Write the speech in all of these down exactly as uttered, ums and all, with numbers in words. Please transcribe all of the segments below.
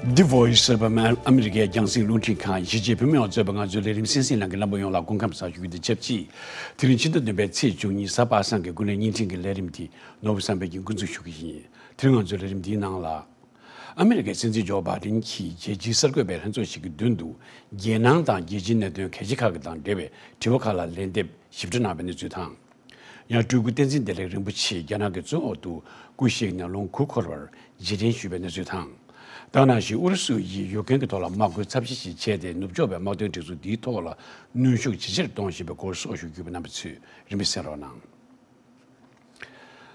The Voice of Amer- America རྒྱང་སྲིང་རླུང་འཕྲིན་ཁང་གཞིས་བྱེས་བོད་མི་མང་གཙོས་པའི་ང་ཚོའི་ལས་རིམ་གསན་གཟིགས་གནང་མཁན་རྣམ་པ་ཡོངས་ལ་སྐུ་ཁམས་བཟང་ཞུ་རྒྱུ་དང་ཆབས་ཅིག་དེ་རིང་ཕྱི་ཟླ་བདུན་པའི་ཚེས་བཅུ་གཉིས་གཟའ་པ་སངས་ཀྱི་ཀུན་གླེང་བརྙན་འཕྲིན་གྱི་ལས་རིམ་དེ་ནོར་བུ་བསམ་འཕེལ་གྱིས་འགོ་འཛུགས་ཞུ་གི་ཡིན། དེ་རིང་ང་ཚོའི་ལས་རིམ་འདིའི་ནང་ལ། ཨ་མི་རི་ཀའི་སྲིད་འཛིན་ཇོ་བྷའི་ཌེན་གྱིས་རྒྱལ་སྤྱིའི་གསར་འགོད་པའི་ལྷན་ཚོགས་ཤིག་གི་མདུན་དུ། རྒྱལ་ནང་དང་རྒྱལ་སྤྱིའི་གནད་དོན་གལ་ཆེ་ཁག་གི་དང་འབྲེལ་བའི་དྲི་བ་ཁག་ལ་ལན་འདེབས་ཞིབ་ཕྲ་གནང་བའི་གནས་ཚུལ་དང་། ཡང་སྤྲུལ་སྐུ་བསྟན་འཛིན་བདེ་ལེགས་རིན་པོ་ཆེ་རྒྱ་ནག་གི་བཙོན་འོག་ཏུ་སྐུ་གཤེགས་ནས་ལོ་ངོ་དགུ་འཁོར་བར་རྗེས་དྲན་ཞུས་པའི་གནས་ཚུལ་དང་། ད་ག་ནང་བཞིན་ཨུ་རུ་སུ་ཡིས་ཡུ་ཀེན་གྱི་ཐོག་ལ་དམག་མཁོའི་ཚབས་ཆེ་ཞིག་བྱས་ཏེ། ནུབ་ཕྱོགས་པའི་དམག་དོན་སྒྲིག་འཛུགས་འདིའི་ཐོག་ལ་གནོན་ཤུགས་ཇེ་ཆེར་གཏོང་བཞིན་པའི་སྐོར་སོགས་ཞུ་རྒྱུ་ཡོད་པ་རྣམ་པ་ཚོས་རིམ་པས་གསན་རོགས་གནང་།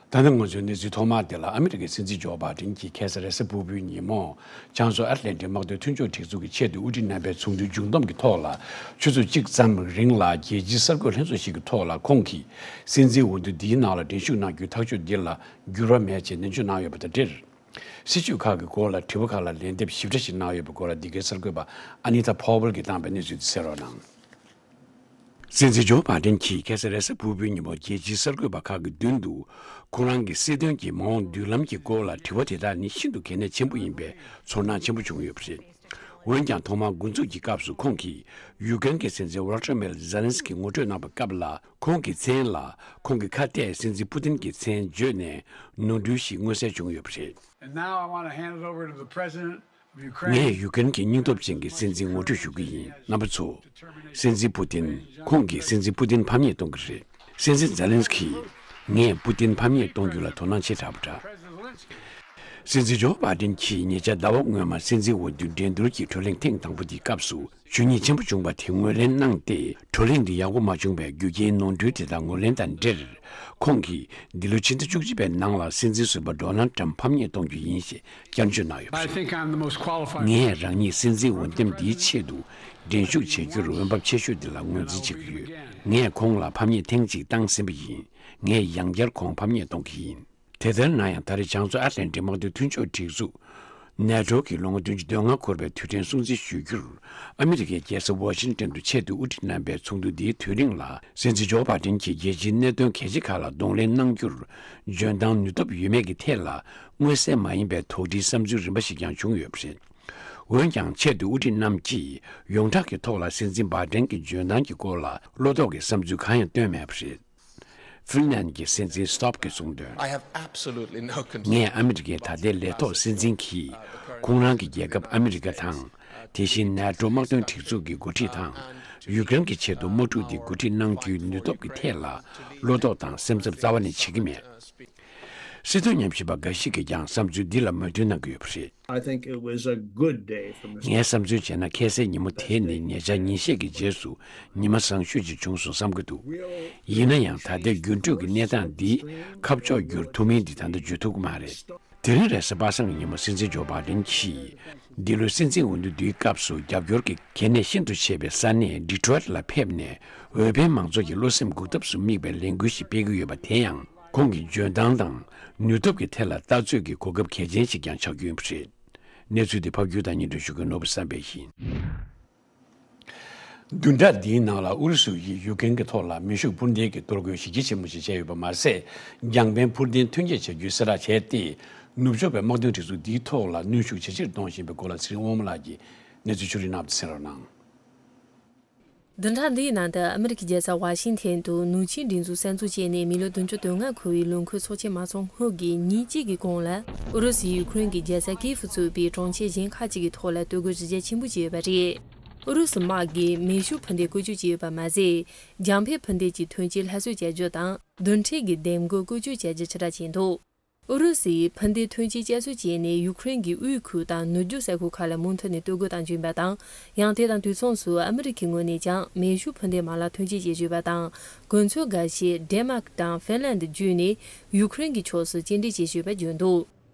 ད་ནི་ང་ཚོའི་གནས་ཚུལ་ཐོག་མ་དེ་ལ། ཨ་མི་རི་ཀའི་སྲིད་འཛིན་ཇོ་བྷའི་ཌེན་གྱིས་ཁ་སང་རེས་གཟའ་ཕུར་བུའི་ཉིན་མོ། བྱང་མཚོ་ཨེཊ་ལན་ཊིག་དམག་དོན་མཐུན་ཕྱོགས་སྒྲིག་འཛུགས་ཀྱི་ཆེས་མཐོའི་དབུ་ཁྲིད་རྣམ་པའི་ཚོགས་འདུའི་མཇུག་བསྡོམས་ཀྱི་ཐོག་ལ། ཆུ་ཚོད་གཅིག་ཙམ་རིང་ལ་རྒྱལ་སྤྱིའི་གསར་འགོད་ལྷན་ཚོགས་ཤིག་གི་ཐོག་ལ། ཁོང་གིས་སྲིད་འཛིན་འོས་བསྡུ་འདིའི་ནང་ལ་འགྲན་ཞུགས་གནང་རྒྱུའི་ཐག་གཅོད་འདི་ལ་འགྱུར་བ་མེད་ཅེས་ནན་བརྗོད་གནང་ཡོད་པ་དང་འབྲེལ། སྲིད་བྱུས་ཁག་གི་སྐོར་ལ་དྲི་བ་ཁག་ལ་ལན་འདེབས་ཞིབ་ཕྲ་ཞིག་གནང་ཡོད་པའི་སྐོར་ལ། འདི་གའི་གསར་འགོད་པ་ཨ་ནི་ཐ་ཕོ་ཝེལ་གྱིས་བཏང་བའི་གནས་ཚུལ་དེ་གསན་རོགས་གནང་། སྲིད་འཛིན་ཇོ་བྷའི་ཌེན་གྱིས་ཁ་སང་རེས་གཟའ་ཕུར་བུའི་ཉིན་མོ་རྒྱལ་སྤྱིའི་གསར་འགོད་པ་ཁག་གི་མདུན་དུ། ཁོང་རང་གི་སྲིད་དོན་གྱི་མ་འོངས་མདུན་ལམ་གྱི་སྐོར་ལ་དྲི་བ་དེ་དག་ནི་ཤིན་ཏུ་གལ་གནད་ཆེན་པོ་ཡིན་པའི་ཚོར་སྣང་ཆེན་པོ་བྱུང་ཡོད་པ་རེད། འོན་ཀྱང་། ཐོག་མར་འགོ་འཛུགས་ཀྱི་སྐབས་སུ་ཁོང་གིས་ཡུ་ཀེན་གྱི་སྲིད་འཛིན་ཝོ་ལ་ཏི་མེར་ཛེ་ལན་སི་ཀི་ངོ་སྤྲོད་གནང་བའི་སྐབས་ལ། ཁོང་གི་མཚན་ལ་ཁོང་གི་ཁ་གཏད་སྲིད་འཛིན་པུ་ཏིན་གྱི་མཚན་བརྗོད་ནས་ནོར་འཁྲུལ་ཞིག་མངོན་གསལ་བྱུང་ཡོད་པ་རེད། And now I want to hand it over to the president of Ukraine. ངས་ཡུ་ཀེན་གྱི་སྙིང་སྟོབས་ཅན་གྱི་སྲིད་འཛིན་ངོ་སྤྲོད་ཞུ་གི་ཡིན། རྣམ་པ་ཚོ། སྲིད་འཛིན་པུ་ཏིན། ཁོང་གིས་སྲིད་འཛིན་པུ་ཏིན་ཕམ་ཉེས་གཏོང་གི་རེད། སྲིད་འཛིན་ཛེ་ལན་སི་ཀི། ངས་པུ་ཏིན་ཕམ་ཉེས་གཏོང་རྒྱུ་ལ་དོ་སྣང་ཆེ་དྲགས་པ་འདྲ། སྲིད་འཛིན་ཇོ་བྷའི་ཌེན་གྱིས་ཉེ་ཆར་ཟླ་བ་སྔོན་མ་སྲིད་འཛིན་འོས་བསྡུའི་འགྲན་བསྡུར་གྱི་བགྲོ་གླེང་ཐེངས་དང་པོ་དེའི་སྐབས་སུ། ཇུས་ཉེས་ཆེན་པོ་བྱུང་བ་དེ་ངོས་ལེན་གནང་སྟེ། བགྲོ་གླེང་འདི་ཡག་པོ་མ་བྱུང་བའི་རྒྱུ་རྐྱེན་ནོར་འཁྲུལ་དེ་དག་ངོས་ལེན་དང་འབྲེལ། ཁོང་གིས་འདི་ལོའི་ཕྱི་ཟླ་བཅུ་གཅིག་པའི་ནང་ལ་སྲིད་འཛིན་ཟུར་པ་ཌོ་ནལ་ཊམ་ཕམ་ཉེས་གཏོང་རྒྱུ་ཡིན་ཞེས་བསྐྱར་བརྗོད་གནང་ཡོད་པ་I རེད། Think I'm the most qualified. ངས་རང་ཉིད་སྲིད་འཛིན་འོས་འདེམས་འདིའི་ཆེད་དུ་འགྲན་ཞུགས་བྱེད་རྒྱུར་འོས་འབབ་ཆེ་ཤོས་འདི་ལ་ངོས་འཛིན་བྱེད་ཀྱི་ཡོད། ངས་ཁོང་ལ་ཕམ་ཉེས་ཐེངས་གཅིག་བཏང་ཟིན་པ་ཡིན། ངས་ཡང་བསྐྱར་ཁོང་ཕམ་ཉེས་གཏོང་གི་ཡིན། དེ་ལྟར་ན་ཡང་། ད་རེས་བྱང་མཚོ་ཨེཊ་ལན་ཊིག་དམག་དོན་མཐུན་ཕྱོགས་སྒྲིག་འཛུགས་ནེ་ཊོ་གི་ལོ་ངོ་བདུན་ཅུ་དོན་ལྔ་འཁོར་བའི་དུས་དྲན་སྲུང་བརྩི་ཞུ་རྒྱུར། ཨ་མི་རི་ཀའི་རྒྱལ་ས་ཝ་ཤིང་ཏན་དུ་ཆེས་མཐོའི་དབུ་ཁྲིད་རྣམ་པའི་ཚོགས་འདུ་འདིའི་དུས་རིང་ལ། སྲིད་འཛིན་ཇོ་བྷའི་ཌེན་གྱིས་རྒྱལ་སྤྱིའི་གནད་དོན་གལ་ཆེ་ཁག་ལ་གདོང་ལེན་གནང་རྒྱུར་འཇོན་ཐང་ནུས་སྟོབས་ཡོད་མེད་ཀྱི་ཐད་ལ། མངོན་གསལ་མ་ཡིན་པའི་དོགས་འདྲིའི་བསམ་ཚུལ་རིམ་པ་ཞིག་ཀྱང་བྱུང་ཡོད་པ་རེད། འོན་ཀྱང་། ཆེས་མཐོའི་དབུ་ཁྲིད་རྣམས་ཀྱིས་ཡོངས་གྲགས་ཀྱི་ཐོག་ལ་སྲིད་འཛིན་བྷའི་ཌེན་གྱི་འཇོན་ཐང་གི་སྐོར་ལ་བློ་དོགས་ཀྱི་བསམ་ཚུལ་གང་ཡང་བཏོན་མེད་པ་རེད། ཧྥིན་ལན་གྱི་སྲིད་འཛིན་སི་ཏོབ་ཀྱིས་གསུངས་དོན། I have absolutely no concern. ངས་ཨ་མི་རི་ཀའི་ད་ལྟའི་ལས་ཐོག་སྲིད་འཛིན་གྱིས་ཁོང་རང་གི་རྒྱལ་ཁབ་ཨ་མི་རི་ཀ་དང་། དེ་བཞིན་ནེ་ཊོ་དམག་དོན་སྒྲིག་འཛུགས་ཀྱི་འགོ་ཁྲིད་དང་། ཡུཀ་རེན་གྱི་ཆེད་དུ་དམག་འཁྲུག་འདི་འགོ་ཁྲིད་གནང་རྒྱུའི་ནུས་སྟོབས་ཀྱི་ཐད་ལ་བློ་དོགས་དང་སེམས་འཚབ་རྩ་བ་ནས་བྱེད་ཀྱི་མེད། སྲིད་དོན་ཉམས་ཞིབ་པ་འགའ་ཞིག་གིས་ཀྱང་བསམ་ཚུལ་འདི་ལ་མོས་མཐུན་གནང་གི་ཡོད་པ་རེད། I think it was a good day for Mister ངས་བསམ་ཚུལ་བྱས་ན། ཁ་སའི་ཉིན་མོ་དེ་ནི་ཉེ་ཆར་ཉིན་ཤས་ཀྱི་རྗེས་སུ་ཉི་མ་བཟང་ཤོས་ཅིག་བྱུང་སོང་བསམ་གྱི་འདུག་ཡིན་ན་ཡང་། ད་ལྟའི་འགྱུར་འགྲོས་ཀྱི་གནས་སྟངས་འདིས་ཁ་ཕྱོགས་བསྒྱུར་ཐུབ་མིན་འདི་ད་ལྟ་བརྗོད་ཐུབ་ཀྱི་མ་རེད། དེ་རིང་རེས་གཟའ་པ་སངས་ཀྱི་ཉིན་མོ། སྲིད་འཛིན་ཇོ་བྷའི་ཌེན་གྱིས་འདི་ལོའི་སྲིད་འཛིན་འོས་བསྡུ་འདིའི་སྐབས་སུ་རྒྱབ་སྐྱོར་གྱི་གལ་གནད་ཤིན་ཏུ་ཆེ་བའི་ས་གནས་ཌི་ཊོ་རོའིཊ་ལ་ཕེབས་ནས། འོས་འཕེན་མང་ཚོགས་ཀྱི་བློ་སེམས་འགུག་ཐབས་སུ་དམིགས་པའི་ལས་འགུལ་ཞིག་སྤེལ་གྱི་ཡོད་པ། དེ་ཡང་ཁོང་གི་འཇོན་ཐང་དང་ནུས་སྟོབས་ཀྱི་ཐད་ལ་ལྟ་ཚོད་ཀྱི་གོ་སྐབས་གལ་ཆེན་ཞིག་ཀྱང་ཆགས་རྒྱུ་ཡིན་པ་རེད། གནས་ཚུལ་འདི་ཕབ་སྒྱུར་དང་སྙན་སྒྲོན་ཞུ་མཁན་ནོར་བུ་བསམ་འཕེལ་ཡིན། བདུན་ཕྲག་འདིའི་ནང་ལ་ཨུ་རུ་སུ་ཡིས་ཡུཀ་རེན་གྱི་ཐོག་ལ་མེ་ཤུགས་འཕུར་མདེལ་གྱི་གཏོར་རྒོལ་གཞི་རྒྱ་ཆེན་པོ་ཞིག་བྱས་ཡོད་པ་མ་ཟད། རྒྱང་འཕེན་འཕུར་མདེལ་ཐོན་སྐྱེད་བྱ་རྒྱུའི་གསལ་བསྒྲགས་བྱས་ཏེ། ནུབ་ཕྱོགས་པའི་དམག་དོན་སྒྲིག་འཛུགས་འདིའི་ཐོག་ལ་གནོན་ཤུགས་ཇེ་ཆེར་གཏོང་བཞིན་པའི་སྐོར་ལ་ཚེ་རིང་དབང་མོ་ལགས་ཀྱིས་གནས་ཚུལ་ཕྱོགས་སྒྲིག་གནང་བ་དེ་གསན་རོགས་གནང་། བདུན་ཕྲག་འདིའི་ནང་དུ་ཨ་མི་རི་ཀའི་རྒྱལ་ས་ཝ་ཤིང་ཐན་དུ་ནུབ་ཆིངས་སྒྲིག་འཛུགས་གསར་འཛུགས་བྱས་ནས་མི་ལོ་བདུན་ཅུ་དོན་ལྔ་འཁོར་བའི་ལོ་འཁོར་ཚོགས་ཆེན་མ་ཚོགས་སྔོན་གྱི་ཉིན་གཅིག་གི་གོང་ལ། ཨུ་རུ་སུས་ཡུ་ཁུ་རེན་གྱི་རྒྱལ་ས་ཀིའེ་ཧྥུ་གཙོས་པའི་གྲོང་ཁྱེར་གཞན་ཁག་ཅིག་གི་ཐོག་ལ་གཏོར་རྒོལ་གཞི་རྒྱ་ཆེན་པོ་བྱས་ཡོད་པ་རེད། ཨུ་རུ་སུ་དམག་གིས་མེ་ཤུགས་འཕུར་མདེལ་བཀོལ་སྤྱོད་བྱས་ཡོད་པ་མ་ཟད། རྒྱང་འཕེན་འཕུར་མདེལ་གྱི་ཐོན་སྐྱེད་སླར་གསོ་བྱ་རྒྱུ་དང་། རྡུལ་ཕྲན་གྱི་འདེམས་བསྐོ་བཀོལ་སྤྱོད་བྱ་རྒྱུ་ཆེ་དྲགས་བྱས་འདུག་ཨུ་རུ་སུས་འཕུར་མདེལ་ཐོན་སྐྱེད་བསྐྱར་གསོ་བྱས་ནས་ཡུ་ཁུ་རེན་གྱི་དབུས་ཁུལ་དང་ནུབ་རྒྱུད་ས་ཁུལ་ཁག་ལ་མུ་མཐུད་ནས་གཏོར་རྒོལ་གཏང་རྒྱུ་ཡིན་པ་དང་། ཡང་དེ་དང་དུས་མཚུངས་སུ་ཨ་མི་རི་ཁའི་ངོས་ནས་ཀྱང་མེ་ཤུགས་འཕུར་མདེལ་མ་ལག་ཐོན་སྐྱེད་བྱེད་བཞིན་ཡོད་པ་དང་། གོ་མཚོན་འགའ་ཤས་ཌེན་མཱག་དང་ཧྥིན་ལན་ཌི་བརྒྱུད་ནས་ཡུ་ཁུ་རེན་གྱི་ཕྱོགས་སུ་སྐྱེལ་འདྲེན་བྱེད་བཞིན་ཡོད་པ་བརྗོད་འདུག་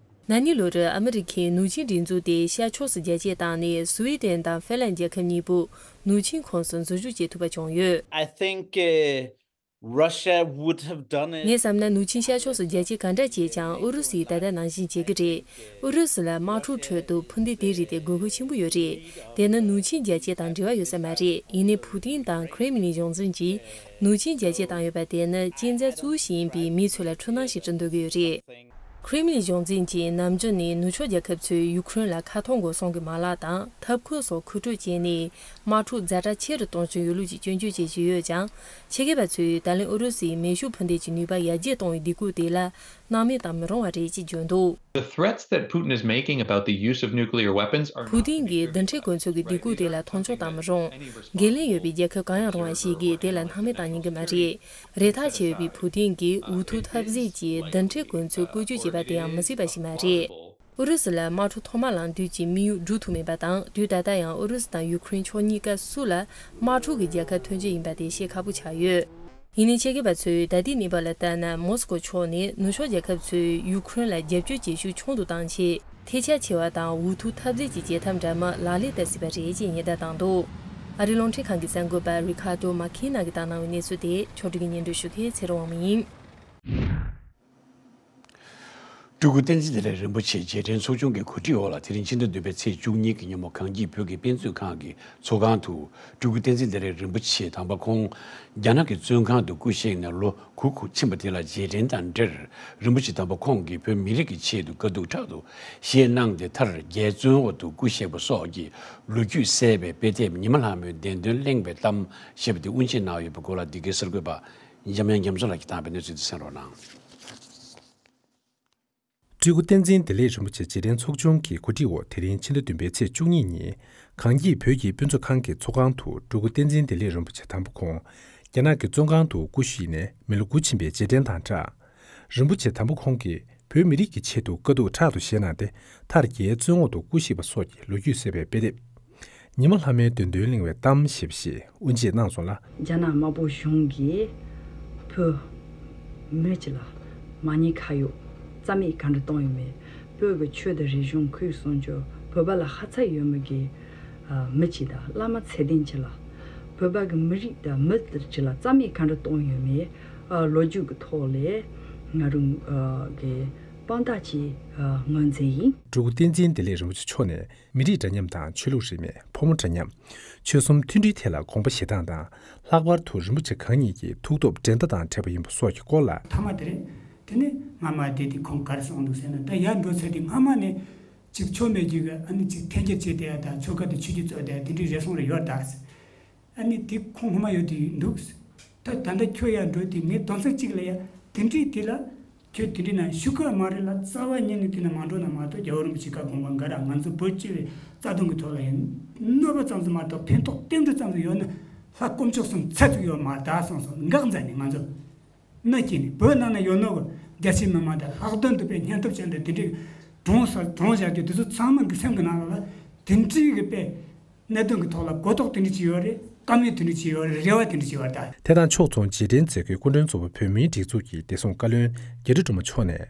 ན་ནིང་ལོར་ཨ་མི་རི་ཁས་ནུབ་ཆིངས་སྒྲིག་འཛུགས་དེ་ཤར་ཕྱོགས་སུ་རྒྱ་སྐྱེད་བཏང་ནས། སུ་ཝེ་ཏེན་དང་ཧྥིན་ལན་རྒྱལ་ཁབ་གཉིས་པོ་ནུབ་ཆིངས་ཁོངས་སུ་འཛུལ་ཞུགས་བྱེད་ཐུབ་པ་བྱུང་ཡོད། I think, uh, Russia would have done it. ངས་བསམ་ན་ནུབ་ཆིངས་ཤར་ཕྱོགས་སུ་རྒྱ་སྐྱེད་ག་འདྲ་བྱས་ཀྱང་ཨུ་རུ་སུས་ད་ལྟ་ནང་བཞིན་བྱེད་ཀྱི་རེད། ཨུ་རུ་སུ་ལ་དམག་འཁྲུག་ཁྲོད་དུ་འཕུར་མདེལ་དེའི་རིགས་དེ་དགོས་མཁོ་ཆེན་པོ་ཡོད་རེད། དེ་ནི་ནུབ་ཆིངས་རྒྱ་སྐྱེད་དང་འབྲེལ་བ་ཡོད་ས་མ་རེད། ཡིན་ནའི་ཕུ་ཏིན་དང་ཁྲེ་མི་ལིན་གཞུང་འཛིན་གྱིས་ནུབ་ཆིངས་རྒྱ་སྐྱེད་བཏང་ཡོད་པ་དེ་ནི་གཅན་གཟན་གཙོ་བོ་ཞིག་ཡིན་པས་མི་ཚོ་ལ་འཁྲུལ་སྣང་ཞིག་སྤྲད་འདོད་ཀྱི་ཡོད་རེད། ཁྲེམ་ལིན་གཞུང་འཛིན་གྱིས་ནམ་རྒྱུན་ནས་ནུབ་ཕྱོགས་རྒྱལ་ཁབ་ཚོས་ཡུ་ཁུ་རེན་ལ་ཁ་ཐོར་འགོག་སྲུང་གི་མ་ལག་དང་ཐབས་ཁུལ་སོགས་མཁོ་སྤྲོད་བྱས་ནས་དམག་འཁྲུག་ཛ་དྲག་ཆེ་རུ་གཏོང་བཞིན་ཡོད་ལུགས་ཀྱི་སྐྱོན་བརྗོད་བྱེད་བཞིན་ཡོད་ཀྱང་། ཆེད་མཁས་པ་ཚོས་ད་ལན་ཨུ་རུ་སུའི་མེ་ཤུགས་འཕུར་མདེལ་གྱི་ནུས་པ་ཡར་རྒྱས་གཏོང་བའི་སྡིགས་སྐུལ་དེ་ལ་སྣང་མེད་བཏང་མི་རུང་བ་རེད་ཅེས་བརྗོད་འདུག The threats that Putin is making about the use of nuclear weapons are not ཕུ་ཏིན་གྱིས་རྡུལ་ཕྲན་གོ་མཚོན་གྱི་སྡིགས་སྐུལ་དེ་ལ་མཐོང་ཆུང་བཏང་མི་རུང་། འགན་ལེན་ཡོད་པའི་རྒྱལ་ཁབ་གང་ཡང་རུང་བ་ཞིག་གིས་དེ་ལ་སྣང་མེད་བཏང་ཉན་གྱི་མ་རེད། རེ་ཐག་ཆད་པའི་ཕུ་ཏིན་གྱིས་འུ་ཐུག་འཐབ་རྩོད་ཀྱིས་རྡུལ་ཕྲན་གོ་མཚོན་བཀོལ་སྤྱོད་བྱེད་པ་དེ་ཡང་མི་སྲིད་པ་ཞིག་མ་རེད། ཨུ་རུ་སུ་ལ་དམག་འཁྲུག་ཐོག་མ་ལངས་དུས་ཀྱི་དམིགས་ཡུལ་འགྲུབ་ཐུབ་མེད་པ་དང་། དུས་ད་ལྟ་ཡང་ཨུ་རུ་སུ་དང་ཡུ་ཁུ་རེན་ཕྱོགས་གཉིས་ཀ་སུ་ལ་དམག་འཁྲུག་གི་རྒྱལ་ཁ་ཐོན་རྒྱུ་ཡིན་པ་དེ་ཤེས་ཁག་པོ་ཆགས་ཡོད། ཡིན་ནའི་ཆེད་མཁས་པ་ཚོས་ད་ལྟའི་གནས་བབ་ལ་ལྟ་ན། མོ་སི་ཀོ་ཕྱོགས་ནས་ནུབ་ཕྱོགས་རྒྱལ་ཁབ་ཚོས་ཡུ་ཁུ་རེན་ལ་རྒྱབ་སྐྱོར་བྱེད་ཤུགས་ཆུང་དུ་བཏང་ཆེད། ཐལ་ཆ་ཆེ་བ་དང་འུ་ཐུག་འཐབ་རྩོད་ཀྱི་བྱེད་ཐབས་འདྲ་མིན་ལག་ལེན་བསྟར་སྲིད་པ་རེད་ཅེས་ཉེན་བརྡ་བཏང་འདུག་ཨ་རིའི་རླུང་འཕྲིན་ཁང་གི་གསར་འགོད་པ་རི་ཁ་ཏོ་མ་ཁི་ན་གིས་བཏང་གནང་བའི་གནས་ཚུལ་དེ་ཕྱོགས་སྒྲིག་གིས་སྙན་སྒྲོན་ཞུ་མཁན་ཚེ་རིང་དབང་མོ་ཡིན། སྤྲུལ་སྐུ་བསྟན་འཛིན་བདེ་ལེགས་རིན་པོ་ཆེ་རྗེས་དྲན་ཚོགས་ཆུང་གི་གོ་སྒྲིག་འོག་ལ། དེ་རིང་ཕྱི་ཟླ་བདུན་པའི་ཚེས་བཅུ་གཉིས་ཀྱི་ཉིན་མོ་གངས་སྐྱིད་བོད་ཀྱི་དཔེ་མཛོད་ཁང་གི་ཚོགས་ཁང་དུ། སྤྲུལ་སྐུ་བསྟན་འཛིན་བདེ་ལེགས་རིན་པོ་ཆེ་དམ་པ་ཁོང་རྒྱ་ནག་གི་བཙོན་ཁང་དུ་སྐུ་གཤེགས་ནས་ལོ་དགུ་འཁོར་ཕྱིན་པ་དེ་ལ་རྗེས་དྲན་དང་འབྲེལ། རིན་པོ་ཆེ་དམ་པ་ཁོང་གིས་བོད་མི་རིགས་ཀྱི་ཆེད་དུ་དཀའ་སྡུག་ཕྲག་ཏུ་བཞེས་གནང་སྟེ། མཐར་རྒྱའི་བཙོན་འོག་ཏུ་སྐུ་གཤེགས་པ་སོགས་ཀྱི་ལོ་རྒྱུས་གསལ་བའི་དཔེ་དེབ། ཉི་མ་ལྷ་མོའི་བདེན་དོན་གླེང་བའི་གཏམ་ཞེས་པ་དེ་དབུ་འབྱེད་གནང་ཡོད་པའི་སྐོར་ལ། འདི་གའི་གསར་འགོད་པ་འཇམ་དབྱངས་རྒྱ་མཚོ་ལགས་ཀྱིས་བཏང་བའི་གནས་ཚུལ་དེ་གསན་རོགས་གནང་། སྤྲུལ་སྐུ་བསྟན་འཛིན་བདེ་ལེགས་རིན་པོ་ཆེ་རྗེས་དྲན་ཚོགས་ཆུང་གི་གོ་སྒྲིག་འོག་དེ་རིང་ཕྱི་ཟླ་བདུན་པའི་ཚེས་བཅུ་གཉིས་ཉིན། གངས་སྐྱིད་བོད་ཀྱི་དཔེ་མཛོད་ཁང་གི་ཚོགས་ཁང་དུ། སྤྲུལ་སྐུ་བསྟན་འཛིན་བདེ་ལེགས་རིན་པོ་ཆེ་དམ་པ་ཁོང་རྒྱ་ནག་གི་བཙོན་ཁང་དུ་སྐུ་གཤེགས་ནས་མི་ལོ་དགུ་ཕྱིན་པའི་རྗེས་དྲན་དང་སྦྲགས། རིན་པོ་ཆེ་དམ་པ་ཁོང་གིས་བོད་མི་རིགས་ཀྱི་ཆེད་དུ་དཀའ་སྡུག་ཕྲག་ཏུ་བཞེས་གནང་སྟེ། མཐར་རྒྱའི་བཙོན་འོག་ཏུ་སྐུ་གཤེགས་པ་སོགས་ཀྱི་ལོ་རྒྱུས་གསལ་བའི་དཔེ་དེབ། ཉི་མ་ལྷ་མོའི་བདེན་དོན་གླེང་བའི་གཏམ་ཞེས་པ་ཞིག་དབུ་འབྱེད་གནང་སོང་ལ། རྒྱ་ནག་དམར་པོ་གཞུང་གིས་བོད་མི་སྤྱི་ལ་མ་ཉེས་ཁ་གཡོགས་རྩ་མེད་ག་འདྲ་གཏོང་ཡོད་མེད། བོད་ཀྱི་ཆོས་དང་རིག་གཞུང་ཁོར་ཡུག་སྲུང་སྐྱོབ། བོད་པ་ལ་ཤ་ཚ་ཡོད་མེད་ཀྱི་ཨ་མི་སྤྱི་དང་བླ་མ་ཚད་ལྡན་སྤྱི་ལ། བོད་པ་གི་མི་རིགས་དང་མི་སྤྱི་ལ་རྩ་མེད་ག་འདྲ་གཏོང་ཡོད་མེད། ཨ་ལོ་རྒྱུས་ཀྱི་ཐོག་ལས་ང་རང་ཨ་གི་དཔང་རྟགས་ཀྱི་ཨ་ངོས་འཛིན་ཡིན། སྤྲུལ་སྐུ་བསྟན་འཛིན་བདེ་ལེགས་རིན་པོ་ཆེ་མཆོག་ནས། མི་རིགས་འདྲ་མཉམ་དང་། ཆོས་ལུགས་རིས་མེད། ཕོ་མོ་འདྲ་མཉམ། ཆོལ་གསུམ་མཐུན་སྒྲིལ་ཐད་ལ་དགོངས་པ་བཞེས་སྟངས་དང་། ལྷག་པར་དུ་རིན་པོ་ཆེ་གང་ཉིད་ཀྱི་ཐུགས་སྟོབས་འགྲན་ཟླ་དང་བྲལ་བ་ཡིན་པ་སོགས་ཀྱི་སྐོར་ལ། མཐའ་མ་དེ་རེད། དེ་ནས་ང་མ་བསྡད་དེ་ཁོང་ག་རེ་གསུངས་འདུག་ཟེར་ན། ད་ཡར་འགྲོ་ཚར་དུས་སྔ་མ་ནས་ཅིག་ཆོ་མེད་རྒྱུ་གི་ཨ་ནི་ཅིག་འཐེན་འཁྱེར་བྱས་བསྡད་ཡ་དང་། ཆོལ་ཁ་དེ་ཆོས་བརྒྱུད་བཙུགས་བསྡད་ཡ་དེ་འདྲའི་རེ་ཟུང་རེ་ཡོད་ད་ཟེར། ཨ་ནི་དེ་ཁོང་སྔོན་མ་ཡོད་དུས་འདུག། ད་ད་ལྟ་ཁྱོད་ཡར་འགྲོ་དུས་ངས་དོན་ཚན་གཅིག་ལ་ཡ་དེ་འདྲའི་དེ་ལ། ཁྱོད་དེ་འདྲའི་ནང་ཞུགས་ཀྱི་མ་རེད་ལ། རྩ་བ་ཉིད་ནས་དེ་ནང་མ་འགྲོ་ན་མ་གཏོགས། རྒྱལ་བ་རིན་པོ་ཆེ་བཀའ་དགོངས་པ་འགལ་ར། ང་ཚོ་བོད་སྤྱི་བའི་རྩ་དོན་གྱི་ཐོག་ལ་ཡིན། གནོད་པ་ཙམ་ཟིག་མ་གཏོགས་ཕན་ཐོགས་རྟེན་འབྲེལ་ཙམ་ཟིག་ཡོད་ན། ལྷ་དཀོན་མཆོག་གསུམ་ཚད་ཅིག་ཡོད་མ་རེད་ད་གསུངས་སོང་། འགག་མཛད་ནས་ང་ཚོ་མི་སྐྱིད་ནས། བོད་ནང་ན་ཡོད་ནོ་གི་རྒྱ་ཆེ་མི་མང་དང་ལྷག་དོན་དུ་དཔེ་སྙིང་སྟོབས་ཅན་དང་། དེ་འདྲའི་གྲོངས་ས་གྲོངས་བཞག་རྒྱུ་དེ་ཚོ་ཚང་མ་གི་སེམས་ཀྱི་ནང་ལ་དེ་འདྲའི་གི་དཔེ། གནད་དོན་གྱི་ཐོག་ལ་གོ་རྟོགས་དེ་འདྲ་ཅིག་ཡོད་རེད། བཀའ་མོལ་དེ་འདྲ་ཅིག་ཡོད་རེད། རེ་བ་དེ་འདྲ་ཅིག་ཡོད་རེད་ད། དེ་དང་ཕྱོགས་མཚུངས་རྗེས་དྲན་མཛད་སྒོའི་སྐུ་མགྲོན་གཙོ་བོ་བོད་མིའི་སྒྲིག་འཛུགས་ཀྱི་བདེ་སྲུང་བཀའ་བློན་རྒྱ་རི་སྒྲོལ་མ་མཆོག་ནས།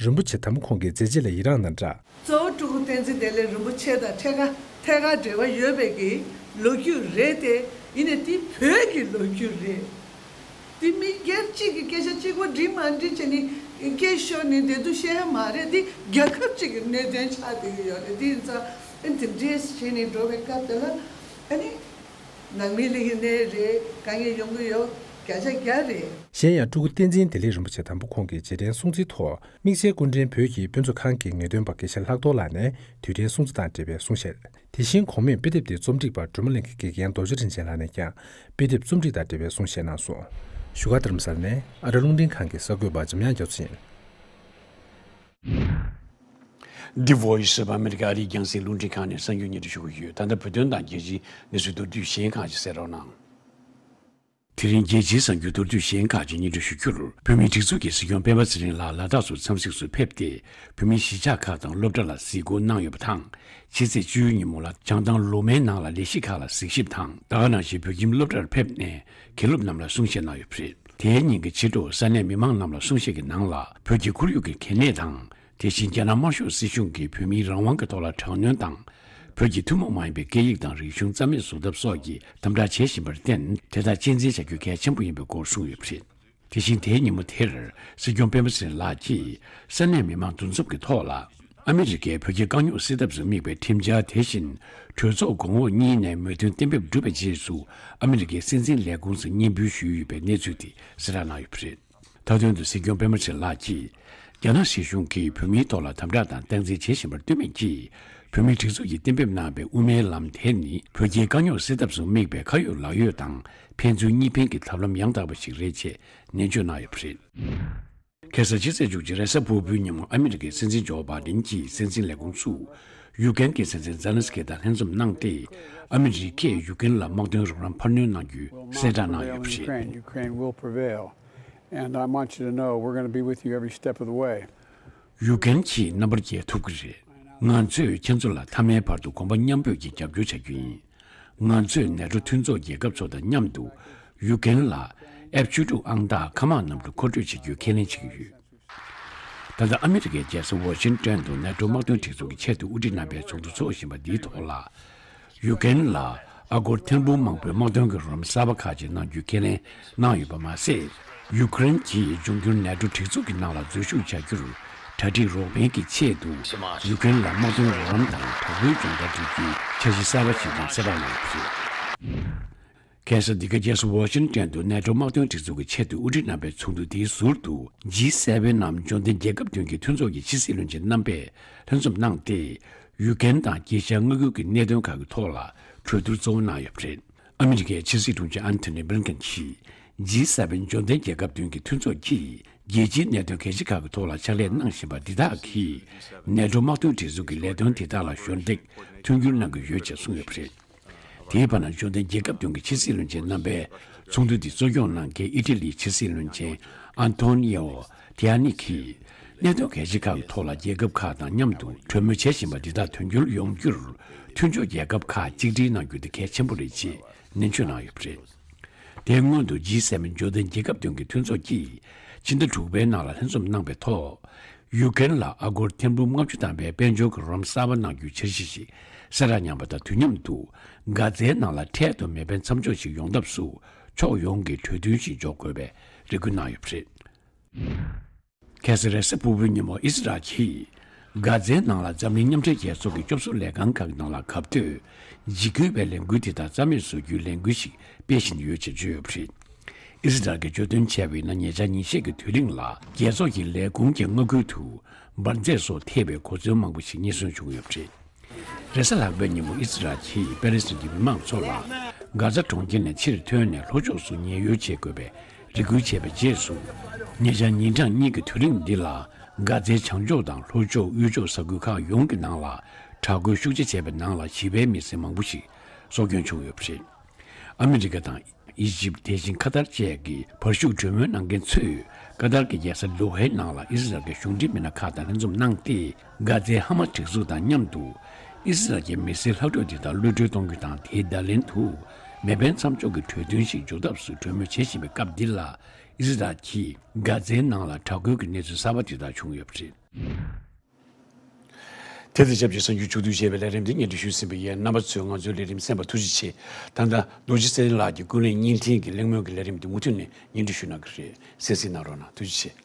རིན་པོ་ཆེ་དམ་པ་ཁོང་གི་མཛད་རྗེས་ལ་ཡི་རངས་དང་སྦྲགས། གཙོ་བོ་སྤྲུལ་སྐུ་བསྟན་འཛིན་བདེ་ལེགས་རིན་པོ་ཆེ་དང་ཐད་ཀར་ཐད་ཀར་འབྲེལ་བ་ཡོད་པའི་གི་ལོ་རྒྱུས་རེད་དེ། ཡིན་ནའི་དེ་བོད་ཀྱི་ལོ་རྒྱུས་རེད། དེ་མི་སྒེར་གཅིག་གི་སྐད་ཆ་གཅིག་པོ་འགྲིག་མ་འགྲིག་བྱས་ནས་སྐད་ཤོར་ནས་བདེ་སྡུག་བཤད་ཡ་མ་རེད། དེ་རྒྱལ་ཁབ་གཅིག་གི་གནད་དོན་ཆགས་བསྡད་ཀྱི་ཡོད་རེད། དེ་ཡིན་ཙང་ཨ་ནི་དེ་འདྲས་བྱས་ནས་འགྲོ་བའི་སྐབས་དེ་ལ་ཨ་ནི་ནང་མི་ལ་ཡིན་ནའི་རེད། དཀའ་ངལ་ཡོང་གི་ཡོད། བརྒྱ་ཆ་བརྒྱ་རེད། གཞན་ཡང་སྤྲུལ་སྐུ་བསྟན་འཛིན་བདེ་ལེགས་རིན་པོ་ཆེ་དམ་པ་ཁོང་གི་རྗེས་དྲན་སྲུང་བརྩིའི་ཐོག་དམིགས་བསལ་སྐུ་མགྲོན་བོད་ཀྱི་དཔེ་མཛོད་ཁང་གི་ངེས་སྟོན་པ་དགེ་བཤེས་ལྷག་རྡོར་ལགས་ནས་དུས་དྲན་སྲུང་བརྩི་དང་འབྲེལ་བའི་གསུང་བཤད། དེ་བཞིན་གོང་མས་དཔེ་དེབ་དེ་རྩོམ་སྒྲིག་པ་སྒྲོལ་མ་གླིང་གི་དགེ་རྒན་རྡོ་རྗེ་རིན་ཆེན་ལགས་ནས་ཀྱང་དཔེ་དེབ་རྩོམ་སྒྲིག་དང་འབྲེལ་བའི་གསུང་བཤད་གནང་སོང་། བཞུགས་སྒར་རྡ་རམ་ས་ལ་ནས་ཨ་རི་རླུང་འཕྲིན་ཁང་གི་གསར་འགོད་པ་འཇམ་དབྱངས་རྒྱ་མཚོ་ཡིན། The Voice of America ཨ་རིའི་རྒྱང་སྲིང་རླུང་འཕྲིན་ཁང་ནས་གསར་འགྱུར་སྙན་སྒྲོན་ཞུ་གི་ཡོད། ད་ལྟ་བོད་དོན་དང་རྒྱལ་སྤྱིའི་གནས་ཚུལ་མདོར་བསྡུས་གཞན་ཁག་ཅིག་གསན་རོགས་གནང་། དེ་རིང་རྒྱལ་སྤྱིའི་གསར་འགྱུར་མདོར་བསྡུས་གཞན་ཁག་ཅིག་སྙན་སྒྲོན་ཞུ་རྒྱུར། བོད་མིའི་སྒྲིག་འཛུགས་ཀྱི་སྲིད་སྐྱོང་སྤེན་པ་ཚེ་རིང་ལགས་ལ་དྭགས་སུ་འཚམས་གཟིགས་སུ་ཕེབས་ཏེ། བོད་མིའི་གཞིས་ཆགས་ཁག་དང་སློབ་གྲྭ་ལ་གཟིགས་སྐོར་གནང་ཡོད་པ་དང་། ཕྱི་ཚེས་བཅུ་ཉིན་མོ་ལ་བྱང་ཐང་ལོ་མའི་ནང་ལ་ལས་གཞི་ཁག་ལ་གཟིགས་ཞིབ་དང་། ད་ག་ནང་བཞིན་བོད་ཁྱིམ་སློབ་གྲྭར་ཕེབས་ནས་དགེ་སློབ་རྣམས་ལ་གསུང་བཤད་གནང་ཡོད་པ་རེད། དེའི་ཉིན་གྱི་ཕྱི་དྲོ་ས་གནས་མི་མང་རྣམས་ལ་གསུང་བཤད་ཀྱི་ནང་ལ། བོད་ཀྱི་ཁོར་ཡུག་གི་གལ་གནད་དང་། དེ་བཞིན་རྒྱ་ནག་དམར་ཤོག་སྲིད་གཞུང་གིས་བོད་མིའི་རང་དབང་གི་ཐོག་ལ་དྲག་གནོན་དང་། བོད་ཀྱི་ཐུན་མོང་མ་ཡིན་པའི་སྐད་ཡིག་དང་རིག་གཞུང་རྩ་མེད་བཟོ་ཐབས་སོགས་ཀྱི་དམ་དྲག་བྱེད་བཞིན་པར་བརྟེན། དེ་དག་གཅེས་འཛིན་བྱ་རྒྱུ་གལ་ཆེན་པོ་ཡིན་པའི་སྐོར་གསུངས་ཡོད་པ་རེད། དེ་བཞིན་དེའི་ཉིན་མོ་དེར། སྲིད་སྐྱོང་སྤེན་པ་ཚེ་རིང་ལགས་ཀྱིས་ས་གནས་མི་མང་འདུ་འཛོམས་ཀྱི་ཐོག་ལ། ཨ་མི་རི་ཀས་བོད་ཀྱི་དཀའ་རྙོག་སེལ་ཐབས་སུ་དམིགས་པའི་ཁྲིམས་འཆར། དེ་བཞིན་གྲོས་ཚོགས་གོང་འོག་གཉིས་ནས་མོས་མཐུན་གཏན་འབེབས་གྲུབ་པའི་རྗེས་སུ། ཨ་མི་རི་ཀའི་སྲིད་འཛིན་ལས་ཁུངས་སུ་སྙན་འབུལ་ཞུས་ཡོད་པའི་གནས་ཚུལ་དེ་གསལ་བསྒྲགས་གནང་ཡོད་པ་རེད། མཐའ་དོན་དུ་སྲིད་སྐྱོང་སྤེན་པ་ཚེ་རིང་ལགས་ཀྱིས། རྒྱ་ནག་སྲིད་གཞུང་གིས་བོད་མིའི་ཐོག་ལ་དམ་དྲག་དང་སྟངས་འཛིན་བྱེད་བཞིན་པར་ལྟོས་མེད་ཀྱིས། བོད་མིའི་སྒྲིག་འཛུགས་ཀྱིས་གཏན་འབེབས་གནང་བའི་དབུ་མའི་ལམ་དེ་ནི། བོད་རྒྱའི་དཀའ་རྙོག་སེལ་ཐབས་སུ་དམིགས་པའི་ཁ་ཡོད་ལག་ཡོད་དང་ཕན་ཚུན་གཉིས་ཕན་གྱི་ཐབས་ལམ་ཡང་དག་པ་ཞིག་རེད་ཅེས་ནན་བརྗོད་གནང་ཡོད་པ་རེད། ཁ་སང་ཕྱི་ཚེས་བཅུ་གཅིག་རེས་གཟའ་ཕུར་བུའི་ཉིན་མོ། ཨ་མི་རི་ཀའི་སྲིད་འཛིན་ཇོ་བྷའི་ཌེན་གྱིས་སྲིད་འཛིན་ལས་ཁུངས་སུ། ཡུ་ཀེན་གྱི་སྲིད་འཛིན་ཛེ་ལན་སི་ཀི་དང་ལྷན་འཛོམས་གནང་སྟེ། ཨ་མི་རི་ཀས་ཡུ་ཀེན་ལ་དམག་དོན་རོགས་རམ་འཕར་སྣོན་གནང་རྒྱུའི་གསལ་བསྒྲགས་གནང་ཡོད་པ་རེད། Ukraine. Ukraine will prevail. And I want you to know we're going to be with you every step of the way. ཡུ་ཀེན་གྱིས་རྣམ་པར་རྒྱལ་ཐུབ་ཀྱི་རེད། ང་ཚོས་ཁྱེད་ཚོ་ལ་མཐའ་མའི་བར་དུ་གོམ་པ་མཉམ་སྤོས་ཀྱིས་རྒྱབ་སྐྱོར་བྱ་རྒྱུ་ཡིན། ང་ཚོས་ནེ་ཊོ་མཐུན་ཚོགས་རྒྱལ་ཁབ་ཚོ་དང་མཉམ་དུ་ཡུ་ཀེན་ལ་ཨེཕ་བཅུ་དྲུག་ཨང་རྟགས་མཁའ་དམག་གནམ་གྲུ་མཁོ་སྤྲོད་བྱེད་རྒྱུའི་ཁས་ལེན་བྱེད་ཀྱི་ཡོད། ད་ལྟ་ཨ་མི་རི་ཀའི་རྒྱལ་ས་ཝ་ཤིང་ཏོན་དུ་ནེ་ཊོ་དམག་དོན་སྒྲིག་འཛུགས་ཀྱི་ཆེད་དུ་དབུ་ཁྲིད་རྣམ་པའི་ཚོགས་འདུ་འཚོགས་བཞིན་པ་འདིའི་ཐོག་ལ། ཡུ་ཀེན་ལ་ཨ་སྒོར་ཐེར་འབུམ་མང་པོའི་དམག་དོན་གྱི་རོགས་རམ་གསར་པ་ཁག་ཅིག་གནང་རྒྱུའི་ཁས་ལེན་གནང་ཡོད་པ་མ་ཟད། ཡུ་ཀེ་རེན་གྱིས་འབྱུང་འགྱུར་ནེ་ཊོ་སྒྲིག་འཛུགས་ཀྱི་ནང་ལ་འཛུལ་ཞུགས་བྱ་རྒྱུར་གྲ་སྒྲིག་རོགས་ཕན་གྱི་ཆེད་དུ། ཡུ་ཀེ་རེན་ལ་དམག་དོན་རོགས་རམ་དང་དྲག་པོའི་སྦྱོང་བརྡར་སྤྲད་རྒྱུའི་འཆར་གཞི་གསར་པ་ཞིག་ཀྱང་གསལ་བསྒྲགས་གནང་ཡོད་པ་རེད། ཁ་སང་འདི་ག་རྒྱལ་ས་ཝ་ཤིང་ཏོན་དུ་ནེ་ཊོ་དམག་དོན་སྒྲིག་འཛུགས་ཀྱི་ཆེད་དུ་དབུ་ཁྲིད་རྣམ་པའི་ཚོགས་འདུ་དེའི་ཟུར་དུ། ཇི་སེ་ཝེན་ནམ་འབྱོར་ལྡན་རྒྱལ་ཁབ་བདུན་གྱི་མཐུན་ཚོགས་ཀྱི་ཕྱི་སྲིད་བློན་ཆེན་རྣམ་པས་ལྷན་འཛོམས་གནང་སྟེ། ཡུ་ཀེན་དང་རྒྱལ་སྤྱིའི་དངོས་ཁུལ་གྱི་གནད་དོན་ཁག་གི་ཐོག་ལ་གྲོས་བསྡུར་གཙོ་བོ་གནང་ཡོད་པ་རེད། ཨ་མི་རི་ཀའི་ཕྱི་སྲིད་དྲུང་ཆེ་ཨན་ཐོ་ནི་བྷི་ལིན་ཀེན་གྱིས། ཇི་སེ་ཝེན་འབྱོར་ལྡན་རྒྱལ་ཁབ་བདུན་གྱི་མཐུན་ཚོགས་ཀྱིས་རྒྱལ་སྤྱིའི་གནད་དོན་གལ་ཆེ་ཁག་གི་ཐོག་ལ་ཕྱག་ལས་གནང་བཞིན་པ་འདི་དག་གིས། ནེ་ཊོ་དམག་དོན་སྒྲིག་འཛུགས་ཀྱི་ལས་དོན་དེ་དག་ལ་གཞོགས་འདེགས་མཐུན་འགྱུར་གནང་གི་ཡོད་ཅེས་གསུངས་ཡོད་པ་རེད། དེའི་བར་ན་འབྱོར་ལྡན་རྒྱལ་ཁབ་བདུན་གྱི་ཕྱི་སྲིད་བློན་ཆེན་རྣམ་པས་ཚོགས་འདུ་འདི་གཙོ་སྐྱོང་གནང་མཁན་ཨི་ཊ་ལིའི་ཕྱི་སྲིད་བློན་ཆེན་ཨན་ཐོ་ནི་ཨོ་ཏི་ཡ་ནི་གིས། གནད་དོན་གལ་ཆེ་ཁག་གི་ཐོག་ལ་རྒྱལ་ཁབ་ཁག་དང་མཉམ་དུ་གྲོས་མོལ་བྱེད་བཞིན་པ་འདི་དག་དོན་འཁྱོལ་ཡོང་རྒྱུར་མཐུན་ཕྱོགས་རྒྱལ་ཁབ་ཁག་གཅིག་སྒྲིལ་གནང་རྒྱུ་དེ་གལ་ཆེན་པོ་རེད་ཅེས་ནན་བརྗོད་གནང་ཡོད་པ་རེད། དེའི་སྔོན་དུ་ཇི་སེ་ཝེན་འབྱོར་ལྡན་རྒྱལ་ཁབ་བདུན་གྱི་མཐུན་ཚོགས་ཀྱིས་ཕྱི་ཟླ་དྲུག་པའི་ནང་ལ་ལྷན་འཛོམས་གནང་པའི་ཐོག་ཡུ་ཀེན་ལ་ཨ་སྒོར་ཐེར་འབུམ་ལྔ་བཅུ་ཐམ་པའི་དཔལ་འབྱོར་གྱི་རོགས་རམ་གསར་པ་གནང་རྒྱུའི་འཆར་གཞི་ཞིག་གསལ་བསྒྲགས་གནང་པ་དང་དུས་མཉམ་དུ། གྷ་ཛའི་ནང་ལ་འཕྲལ་དུ་མེ་འཕེན་མཚམས་འཇོག་ཞིག་ཡོང་ཐབས་སུ་ཕྱོགས་ཡོངས་ཀྱིས་གྲོས་མཐུན་ཞིག་འཇོག་དགོས་པའི་རེ་སྐུལ་གནང་ཡོད་པ་རེད། ཁ་སང་རེས་གཟའ་ཕུར་བུའི་ཉིན་མོ་ཨི་སི་རལ་གྱིས་གྷ་ཛའི་ནང་ལ་འཛམ་གླིང་མཉམ་འབྲེལ་རྒྱལ་ཚོགས་ཀྱི་སྐྱོབ་གསོ་ལས་ཁང་ཁག་གི་ནང་ལ་གབ་སྡོད་འཇིགས་སྐུལ་བའི་ལས་འགུལ་དེ་དག་རྩ་མེད་བཟོ་རྒྱུའི་ལས་འགུལ་ཞིག་སྤེལ་བཞིན་ཡོད་ཅེས་བརྗོད་ཡོད་པ་རེད། ཨི་སི་རལ་གྱིས་བརྗོད་དོན་བྱས་པ་ཡིན་ན། ཉེ་ཆར་ཉིན་ཤས་ཀྱི་དུས་རིང་ལ་རྒྱལ་ཚོགས་ཀྱི་ལས་ཁུངས་ཀྱི་མངའ་ཁུལ་དུ་འབར་རྫས་སོགས་ཐེབས་པའི་གོ་མཚོན་མང་པོ་ཞིག་རྙེད་སོན་བྱུང་ཡོད་པ་རེད། རེས་གཟའ་ལྷག་པའི་ཉིན་མོ་ཨི་སི་རལ་གྱིས་པེ་ལེ་སི་ཐན་གྱི་མི་མང་ཚོ་ལ་གྷ་ཛ་གྲོང་ཁྱེར་ནས་ཕྱིར་ཐོན་ནས་ལྷོ་ཕྱོགས་སུ་ཉེན་གཡོལ་བྱེད་དགོས་པའི་རེ་སྐུལ་བྱས་པའི་རྗེས་སུ། ཉེ་ཆར་ཉིན་གྲངས་གཉིས་ཀྱི་དུས་རིང་འདི་ལ་གྷ་ཛའི་བྱང་ཕྱོགས་དང་ལྷོ་ཕྱོགས་དབུས་ཕྱོགས་ས་ཁུལ་ཁག་ཡོངས་ཀྱི་ནང་ལ་དྲག་རྒོལ་ཤུགས་ཆེ་བྱས་པའི་ནང་ལ་ཞི་བའི་མི་སེར་མང་པོ་ཞིག་སྲོག་སྐྱོན་བྱུང་ཡོད་པ་རེད། ཨ་མི་རི་ཀ་དང་། ཨི་ཇིབ། དེ་བཞིན་ཁ་ཏར་བཅས་ཀྱི་བར་ཞུགས་གྲོས་མོལ་གནང་མཁན་ཚོས་ཁ་ཏར་གྱི་རྒྱལ་ས་དོ་ཧའི་ནང་ལ་ཨི་སི་རལ་གྱི་གཞུང་འབྲེལ་མི་སྣ་ཁག་དང་ལྷན་འཛོམས་གནང་སྟེ། གྷ་ཛའི་ཧ་མ་སྒྲིག་འཛུགས་དང་མཉམ་དུ་ཨི་སི་རལ་གྱི་མི་སེར་ལྷག་འཕྲོས་དེ་དག་གློད་གྲོལ་གཏོང་རྒྱུ་དང་། དེའི་བརྡ་ལན་དུ་མེ་འཕེན་མཚམས་འཇོག་གི་གྲོས་མཐུན་ཞིག་འཇོག་ཐབས་སུ་གྲོས་མོལ་བྱེད་བཞིན་པའི་སྐབས་འདི་ལ། ཨི་སི་རལ་གྱིས་གྷ་ཛའི་ནང་ལ་དྲག་རྒོལ་གྱི་གནས་ཚུལ་གསར་པ་དེ་དག་བྱུང་ཡོད་པ་རེད། དེ་དང་ཆབས་ཅིག་གསར་འགྱུར་མཇུག་བསྡུ་བྱས་པའི་ལས་རིམ་འདི་སྙན་སྒྲོན་ཞུས་ཟིན་པ་ཡིན། རྣམ་པ་ཚོས་ང་ཚོའི་ལས་རིམ་གསན་པར་ཐུགས་རྗེ་ཆེ། ད་ལྟ་རྡོ་རྗེ་སེ་ར་ལགས་ཀྱི་ཀུན་གླེང་བརྙན་འཕྲིན་གྱི་གླེང་མོལ་གྱི་ལས་རིམ་འདི་མུ་མཐུད་ནས་སྙན་སྒྲོན་ཞུ་གནང་གི་རེད། གསན་གཟིགས་གནང་རོགས་གནང་། ཐུགས་རྗེ་ཆེ།